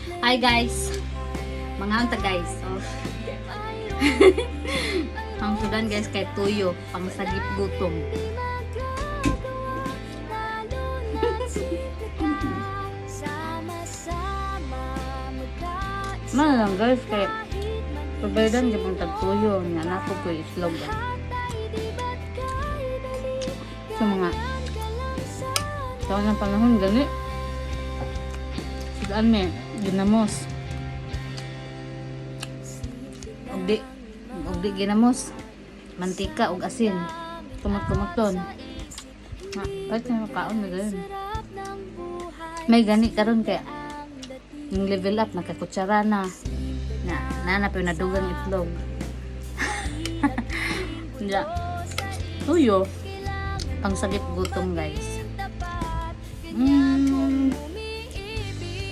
Hi guys. Mga unta guys. Oh. Ang sudan guys kay tuyo, pang sagip gutom. Mana lang guys kay pabaydan gyud tag tuyo nga nako ko itlog. Ah. Sa mga sa ng panahon gani. Sudan me ginamos. Ug di ginamos. Mantika ug asin. Kumot-kumoton. Ha, kahit na kaon na ganun. May gani karon kaya yung level up nakakutsara na. Na nanap yung nadugang itlog. Ya. Tuyo. Pangsagip gutom guys.